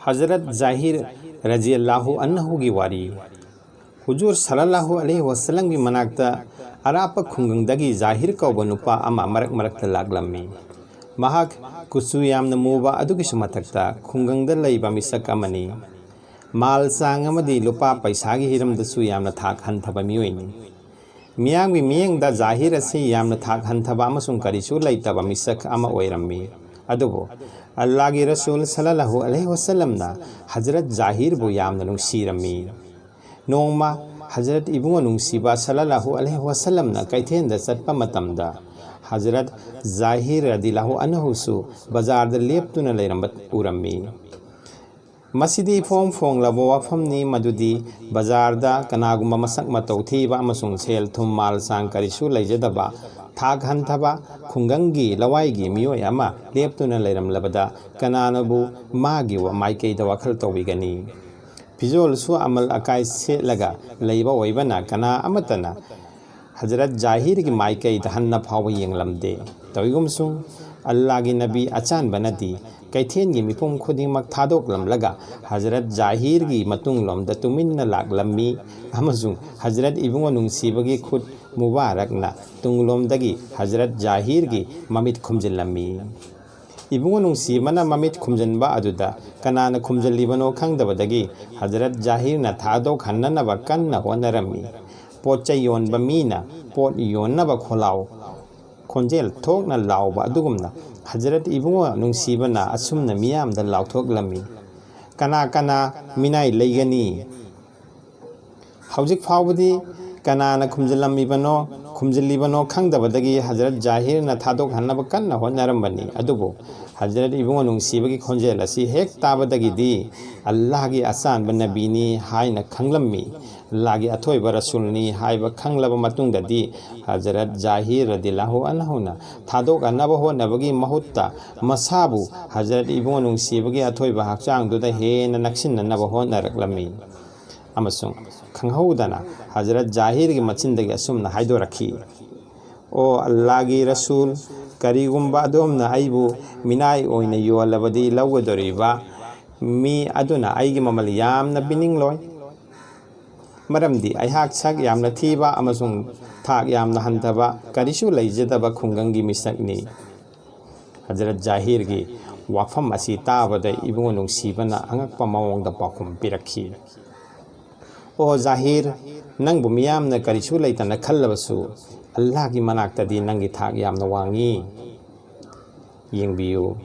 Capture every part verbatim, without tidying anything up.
ꯍꯖꯔꯠ ꯖꯥꯍꯤꯔ ꯔꯖꯤꯌꯜꯂꯥꯍꯨ ꯑꯟꯍꯨꯒꯤ ꯋꯥꯔꯤ꯫ ꯍꯨꯖꯨꯔ ꯁꯜꯂꯜꯂꯥꯍꯨ ꯑꯂꯩꯍꯤ ꯋꯁꯜꯂꯝꯒꯤ ꯃꯅꯥꯛꯇ ꯑꯔꯥꯞꯄ ꯈꯨꯡꯒꯪꯗꯒꯤ ꯖꯥꯍꯤꯔ ꯀꯧꯕ ꯅꯨꯄꯥ ꯑꯃ ꯃꯔꯛ ꯃꯔꯛꯇ ꯂꯥꯛꯂꯝꯃꯤ꯫ ꯃꯍꯥꯛ ꯀꯨꯆꯨ ꯌꯥꯝꯅ ꯃꯨꯕ, ꯑꯗꯨꯒꯤꯁꯨ ꯃꯊꯛꯇ ꯈꯨꯡꯒꯪꯗ ꯂꯩꯕ ꯃꯤꯁꯛ ꯑꯃꯅꯤ꯫ ꯃꯥꯜ ꯆꯥꯡ ꯑꯃꯗꯤ ꯂꯨꯄꯥ ꯄꯩꯁꯥꯒꯤ ꯍꯤꯔꯝꯗꯁꯨ ꯌꯥꯝꯅ ꯊꯥꯛ ꯍꯟꯊꯕ ꯃꯤꯑꯣꯏꯅꯤ꯫ ꯃꯤꯌꯥꯝꯒꯤ ꯃꯤꯠꯌꯦꯡꯗ ꯖꯥꯍꯤꯔ ꯑꯁꯤ ꯌꯥꯝꯅ ꯊꯥꯛ ꯍꯟꯊꯕ ꯑꯃꯁꯨꯡ ꯀꯔꯤꯁꯨ ꯂꯩꯇꯕ ꯃꯤꯁꯛ ꯑꯃ ꯑꯣꯏꯔꯝꯃꯤ꯫ ꯑꯗꯨꯕꯨ ꯑꯜꯂꯥꯍꯒꯤ ꯔꯁꯨꯜ ꯁꯜꯂꯜꯂꯥꯍꯨ ꯑꯂꯩꯍꯤ ꯋꯁꯜꯂꯝꯅ ꯍꯖꯔꯠ ꯖꯥꯍꯤꯔꯕꯨ ꯌꯥꯝꯅ ꯅꯨꯡꯁꯤꯔꯝꯃꯤ꯫ ꯅꯣꯡꯃ ꯍꯖꯔꯠ ꯏꯕꯨꯡꯉꯣ ꯅꯨꯡꯁꯤꯕ ꯁꯜꯂꯜꯂꯥꯍꯨ ꯑꯂꯩꯍꯤ ꯋꯁꯜꯂꯝꯅ ꯀꯩꯊꯦꯜꯗ ꯆꯠꯄ ꯃꯇꯝꯗ ꯍꯖꯔꯠ ꯖꯥꯍꯤꯔ ꯔꯗꯤꯜꯂꯥꯍꯨ ꯑꯟꯍꯨꯁꯨ ꯕꯖꯥꯔꯗ ꯂꯦꯞꯇꯨꯅ ꯂꯩꯔꯝꯕ ꯎꯔꯝꯃꯤ꯫ ꯃꯁꯤꯗꯤ ꯏꯐꯣꯡ ꯐꯣꯡꯂꯕ ꯋꯥꯐꯝꯅꯤ, ꯃꯗꯨꯗꯤ ꯕꯖꯥꯔꯗ ꯀꯅꯥꯒꯨꯝꯕ ꯃꯁꯛ ꯃꯇꯧ ꯊꯤꯕ ꯑꯃꯁꯨꯡ ꯁꯦꯜ ꯊꯨꯝ ꯃꯥꯜ ꯆꯥꯡ ꯀꯔꯤꯁꯨ ꯂꯩꯖꯗꯕ, ꯊꯥꯛ ꯍꯟꯊꯕ ꯈꯨꯡꯒꯪꯒꯤ ꯂꯋꯥꯏꯒꯤ ꯃꯤꯑꯣꯏ ꯑꯃ ꯂꯦꯞꯇꯨꯅ ꯂꯩꯔꯝꯂꯕꯗ ꯀꯅꯥꯅꯕꯨ ꯃꯥꯒꯤ ꯋꯥ-, ꯃꯥꯏꯀꯩꯗ ꯋꯥꯈꯜ ꯇꯧꯕꯤꯒꯅꯤ? ꯐꯤꯖꯣꯜꯁꯨ ꯑꯃꯜ ꯑꯀꯥꯏ ꯁꯦꯠꯂꯒ ꯂꯩꯕ ꯑꯣꯏꯕꯅ ꯀꯅꯥ ꯑꯃꯠꯇꯅ ꯍꯖꯔꯠ ꯖꯥꯍꯤꯔꯒꯤ ꯃꯥꯏꯀꯩꯗ ꯍꯟꯅ ꯐꯥꯎꯕ ꯌꯦꯡꯂꯝꯗꯦ꯫ ꯇꯧꯏꯒꯨꯝꯁꯨꯡ, ꯑꯜꯂꯥꯍꯒꯤ ꯅꯕꯤ ꯑꯆꯥꯟꯕꯅꯗꯤ ꯀꯩꯊꯦꯜꯒꯤ ꯃꯤꯄꯨꯝ ꯈꯨꯗꯤꯡꯃꯛ ꯊꯥꯗꯣꯛꯂꯝꯂꯒ ꯍꯖꯔꯠ ꯖꯥꯍꯤꯔꯒꯤ ꯃꯇꯨꯡꯂꯣꯝꯗ ꯇꯨꯃꯤꯟꯅ ꯂꯥꯛꯂꯝꯃꯤ ꯑꯃꯁꯨꯡ ꯍꯖꯔꯠ ꯏꯕꯨꯡꯉꯣ ꯅꯨꯡꯁꯤꯕꯒꯤ ꯈꯨꯠ ꯃꯨꯕꯥꯔꯛꯅ ꯇꯨꯡꯂꯣꯝꯗꯒꯤ ꯍꯖꯔꯠ ꯖꯥꯍꯤꯔꯒꯤ ꯃꯃꯤꯠ ꯈꯨꯝꯖꯤꯜꯂꯝꯃꯤ꯫ ꯏꯕꯨꯡꯉꯣ ꯅꯨꯡꯁꯤꯕꯅ ꯃꯃꯤꯠ ꯈꯨꯝꯖꯤꯟꯕ ꯑꯗꯨꯗ ꯀꯅꯥꯅ ꯈꯨꯝꯖꯤꯜꯂꯤꯕꯅꯣ ꯈꯪꯗꯕꯗꯒꯤ ꯍꯖꯔꯠ ꯖꯥꯍꯤꯔꯅ ꯊꯥꯗꯣꯛꯍꯟꯅꯅꯕ ꯀꯟꯅ ꯍꯣꯠꯅꯔꯝꯃꯤ꯫ ꯄꯣꯠ ꯆꯩ ꯌꯣꯟꯕ ꯃꯤꯅ ꯄꯣꯠ ꯌꯣꯟꯅꯕ ꯈꯣꯜꯂꯥꯎ ꯈꯣꯟꯖꯦꯜ ꯊꯣꯛꯅ ꯂꯥꯎꯕ ꯑꯗꯨꯒꯨꯝꯅ ꯍꯖꯔꯠ ꯏꯕꯨꯡꯉꯣ ꯅꯨꯡꯁꯤꯕꯅ ꯑꯁꯨꯝꯅ ꯃꯤꯌꯥꯝꯗ ꯂꯥꯎꯊꯣꯛꯂꯝꯃꯤ, "ꯀꯅꯥ ꯀꯅꯥ ꯃꯤꯅꯥꯏ ꯂꯩꯒꯅꯤ?" ꯍꯧꯖꯤꯛ ꯐꯥꯎꯕꯗꯤ ꯀꯅꯥꯅ ꯈꯨꯝꯖꯤꯜꯂꯝꯃꯤꯕꯅꯣ, ꯈꯨꯝꯖꯤꯜꯂꯤꯕꯅꯣ ꯈꯪꯗꯕꯗꯒꯤ ꯍꯖꯔꯠ ꯖꯥꯍꯤꯔꯅ ꯊꯥꯗꯣꯛꯍꯟꯅꯕ ꯀꯟꯅ ꯍꯣꯠꯅꯔꯝꯕꯅꯤ꯫ ꯑꯗꯨꯕꯨ ꯍꯖꯔꯠ ꯏꯕꯨꯡꯉꯣ ꯅꯨꯡꯁꯤꯕꯒꯤ ꯈꯣꯟꯖꯦꯜ ꯑꯁꯤ ꯍꯦꯛ ꯇꯥꯕꯗꯒꯤꯗꯤ ꯑꯜꯂꯥꯍꯒꯤ ꯑꯆꯥꯟꯕ ꯅꯕꯤꯅꯤ ꯍꯥꯏꯅ ꯈꯪꯂꯝꯃꯤ꯫ ꯑꯜꯂꯥꯍꯒꯤ ꯑꯊꯣꯏꯕ ꯔꯁꯨꯜꯅꯤ ꯍꯥꯏꯕ ꯈꯪꯂꯕ ꯃꯇꯨꯡꯗꯗꯤ ꯍꯖꯔꯠ ꯖꯥꯍꯤꯔ ꯔꯗꯤꯜꯂꯥꯍꯨ ꯑꯟꯍꯨꯅ ꯊꯥꯗꯣꯛꯍꯟꯅꯕ ꯍꯣꯠꯅꯕꯒꯤ ꯃꯍꯨꯠꯇ ꯃꯁꯥꯕꯨ ꯍꯖꯔꯠ ꯏꯕꯨꯡꯉꯣ ꯅꯨꯡꯁꯤꯕꯒꯤ ꯑꯊꯣꯏꯕ ꯍꯛꯆꯥꯡꯗꯨꯗ ꯍꯦꯟꯅ ꯅꯛꯁꯤꯟꯅꯅꯕ ꯍꯣꯠꯅꯔꯛꯂꯝꯃꯤ꯫ ꯑꯃꯁꯨꯡ ꯈꯪꯍꯧꯗꯅ ꯍꯖꯔꯠ ꯖꯥꯍꯤꯔꯒꯤ ꯃꯆꯤꯟꯗꯒꯤ ꯑꯁꯨꯝꯅ ꯍꯥꯏꯗꯣꯔꯛꯈꯤ, "ꯑꯣ ꯑꯜꯂꯥꯍꯒꯤ ꯔꯁꯨꯜ, ꯀꯔꯤꯒꯨꯝꯕ ꯑꯗꯣꯝꯅ ꯑꯩꯕꯨ ꯃꯤꯅꯥꯏ ꯑꯣꯏꯅ ꯌꯣꯜꯂꯕꯗꯤ ꯂꯧꯒꯗꯧꯔꯤꯕ ꯃꯤ ꯑꯗꯨꯅ ꯑꯩꯒꯤ ꯃꯃꯜ ꯌꯥꯝꯅ ꯄꯤꯅꯤꯡꯂꯣꯏ, ꯃꯔꯝꯗꯤ ꯑꯩꯍꯥꯛ ꯁꯛ ꯌꯥꯝꯅ ꯊꯤꯕ ꯑꯃꯁꯨꯡ ꯊꯥꯛ ꯌꯥꯝꯅ ꯍꯟꯊꯕ ꯀꯔꯤꯁꯨ ꯂꯩꯖꯗꯕ ꯈꯨꯡꯒꯪꯒꯤ ꯃꯤꯁꯛꯅꯤ꯫ ꯍꯖꯔꯠ ꯖꯥꯍꯤꯔꯒꯤ ꯋꯥꯐꯝ ꯑꯁꯤ ꯇꯥꯕꯗ ꯏꯕꯨꯡꯉꯣ ꯅꯨꯡꯁꯤꯕꯅ ꯑꯉꯛꯄ ꯃꯑꯣꯡꯗ ꯄꯥꯎꯈꯨꯝ ꯄꯤꯔꯛꯈꯤ꯫ "ꯑꯣ ꯖꯥꯍꯤꯔ, ꯅꯪꯕꯨ ꯃꯤꯌꯥꯝꯅ ꯀꯔꯤꯁꯨ ꯂꯩꯇꯅ ꯈꯜꯂꯕꯁꯨ, ꯑꯜꯂꯥꯍꯒꯤ ꯃꯅꯥꯛꯇꯗꯤ ꯅꯪꯒꯤ ꯊꯥꯛ ꯌꯥꯝꯅ ꯋꯥꯡꯉꯤ꯫ ꯌꯦꯡꯕꯤꯌꯨ,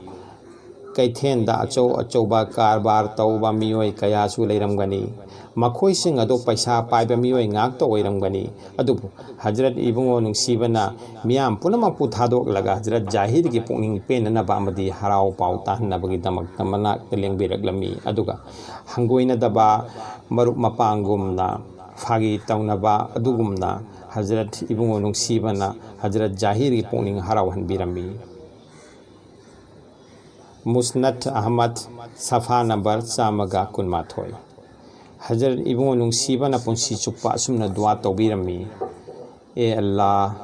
ꯀꯩꯊꯦꯜꯗ ꯑꯆꯧ ꯑꯆꯧꯕ ꯀꯔꯕꯥꯔ ꯇꯧꯕ ꯃꯤꯑꯣꯏ ꯀꯌꯥꯁꯨ ꯂꯩꯔꯝꯒꯅꯤ꯫ ꯃꯈꯣꯏꯁꯤꯡ ꯑꯗꯨ ꯄꯩꯁꯥ ꯄꯥꯏꯕ ꯃꯤꯑꯣꯏ ꯉꯥꯛꯇ ꯑꯣꯏꯔꯝꯒꯅꯤ꯫ ꯑꯗꯨꯕꯨ ꯍꯖꯔꯠ ꯏꯕꯨꯡꯉꯣ ꯅꯨꯡꯁꯤꯕꯅ ꯃꯤꯌꯥꯝ ꯄꯨꯝꯅꯃꯛꯄꯨ ꯊꯥꯗꯣꯛꯂꯒ ꯍꯖꯔꯠ ꯖꯥꯍꯤꯔꯒꯤ ꯄꯨꯛꯅꯤꯡ ꯄꯦꯟꯅꯅꯕ ꯑꯃꯗꯤ ꯍꯔꯥꯎ ꯄꯥꯎ ꯇꯥꯍꯟꯅꯕꯒꯤꯗꯃꯛꯇ ꯃꯅꯥꯛꯇ ꯂꯦꯡꯕꯤꯔꯛꯂꯝꯃꯤ꯫ ꯑꯗꯨꯒ ꯍꯪꯒꯣꯏꯅꯗꯕ ꯃꯔꯨꯞ ꯃꯄꯥꯡꯒꯨꯝꯅ, ꯐꯥꯒꯤ ꯇꯧꯅꯕ ꯑꯗꯨꯒꯨꯝꯅ ꯍꯖꯔꯠ ꯏꯕꯨꯡꯉꯣ ꯅꯨꯡꯁꯤꯕꯅ ꯍꯖꯔꯠ ꯖꯥꯍꯤꯔꯒꯤ ꯄꯨꯛꯅꯤꯡ ꯍꯔꯥꯎꯍꯟꯕꯤꯔꯝꯃꯤ"꯫ ꯃꯨꯁꯅꯠ ꯑꯍꯃꯗ, ꯁꯐꯥ ꯅꯝꯕꯔ ꯆꯥꯝꯃꯒ ꯀꯨꯟꯃꯥꯊꯣꯏ꯫ ꯍꯖꯔꯠ ꯏꯕꯨꯡꯉꯣ ꯅꯨꯡꯁꯤꯕꯅ ꯄꯨꯟꯁꯤ ꯆꯨꯞꯄ ꯑꯁꯨꯝꯅ ꯗꯨꯋꯥ ꯇꯧꯕꯤꯔꯝꯃꯤ, "ꯑꯦ ꯑꯜꯂꯥ,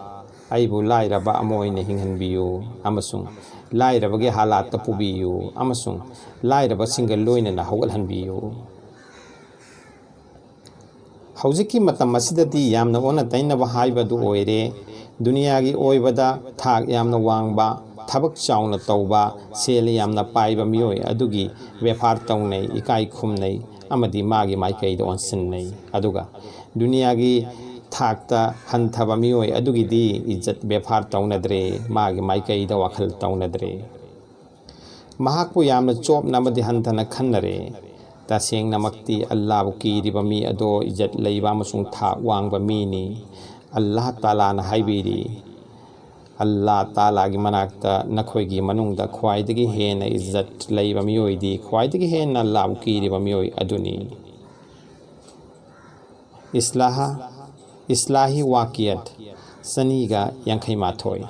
ꯑꯩꯕꯨ ꯂꯥꯏꯔꯕ ꯑꯃ ꯑꯣꯏꯅ ꯍꯤꯡꯍꯟꯕꯤꯌꯨ ꯑꯃꯁꯨꯡ ꯂꯥꯏꯔꯕꯒꯤ ꯍꯥꯂꯥꯠꯇ ꯄꯨꯕꯤꯌꯨ ꯑꯃꯁꯨꯡ ꯂꯥꯏꯔꯕꯁꯤꯡꯒ ꯂꯣꯏꯅꯅ ꯍꯧꯒꯠꯍꯟꯕꯤꯌꯨ"꯫ ꯍꯧꯖꯤꯛꯀꯤ ꯃꯇꯝ ꯑꯁꯤꯗꯗꯤ ꯌꯥꯝꯅ ꯑꯣꯟꯅ ꯇꯩꯅꯕ ꯍꯥꯏꯕꯗꯨ ꯑꯣꯏꯔꯦ꯫ ꯗꯨꯅꯤꯌꯥꯒꯤ ꯑꯣꯏꯕꯗ ꯊꯥꯛ ꯌꯥꯝꯅ ꯋꯥꯡꯕ, ꯊꯕꯛ ꯆꯥꯎꯅ ꯇꯧꯕ, ꯁꯦꯜ ꯌꯥꯝꯅ ꯄꯥꯏꯕ ꯃꯤꯑꯣꯏ ꯑꯗꯨꯒꯤ ꯕꯦꯐꯥꯔ ꯇꯧꯅꯩ, ꯏꯀꯥꯏ ꯈꯨꯝꯅꯩ ꯑꯃꯗꯤ ꯃꯥꯒꯤ ꯃꯥꯏꯀꯩꯗ ꯑꯣꯟꯁꯤꯟꯅꯩ꯫ ꯑꯗꯨꯒ ꯗꯨꯅꯤꯌꯥꯒꯤ ꯊꯥꯛꯇ ꯍꯟꯊꯕ ꯃꯤꯑꯣꯏ ꯑꯗꯨꯒꯤꯗꯤ ꯏꯖꯠ ꯕꯦꯐꯥꯔ ꯇꯧꯅꯗ꯭ꯔꯦ, ꯃꯥꯒꯤ ꯃꯥꯏꯀꯩꯗ ꯋꯥꯈꯜ ꯇꯧꯅꯗ꯭ꯔꯦ꯫ ꯃꯍꯥꯛꯄꯨ ꯌꯥꯝꯅ ꯆꯣꯞꯅ ꯑꯃꯗꯤ ꯍꯟꯊꯅ ꯈꯟꯅꯔꯦ꯫ ꯇꯁꯦꯡꯅꯃꯛꯇꯤ ꯑꯜꯂꯥꯕꯨ ꯀꯤꯔꯤꯕ ꯃꯤ ꯑꯗꯣ ꯏꯖꯠ ꯂꯩꯕ ꯑꯃꯁꯨꯡ ꯊꯥꯛ ꯋꯥꯡꯕ ꯃꯤꯅꯤ꯫ ꯑꯜꯂꯥꯍ ꯇꯥꯂꯥꯅ ꯍꯥꯏꯕꯤꯔꯤ, "ꯑꯜꯂꯥꯍ ꯇꯥꯂꯥꯒꯤ ꯃꯅꯥꯛꯇ ꯅꯈꯣꯏꯒꯤ ꯃꯅꯨꯡꯗ ꯈ꯭ꯋꯥꯏꯗꯒꯤ ꯍꯦꯟꯅ ꯏꯖꯠ ꯂꯩꯕ ꯃꯤꯑꯣꯏꯗꯤ ꯈ꯭ꯋꯥꯏꯗꯒꯤ ꯍꯦꯟꯅ ꯑꯜꯂꯥꯍꯕꯨ ꯀꯤꯔꯤꯕ ꯃꯤꯑꯣꯏ ꯑꯗꯨꯅꯤ"꯫ ꯏꯁꯂꯥꯍ, ꯏꯁꯂꯥꯍꯤ ꯋꯥꯀꯤꯌꯠ ꯆꯅꯤꯒ ꯌꯥꯡꯈꯩ ꯃꯥꯊꯣꯏ꯫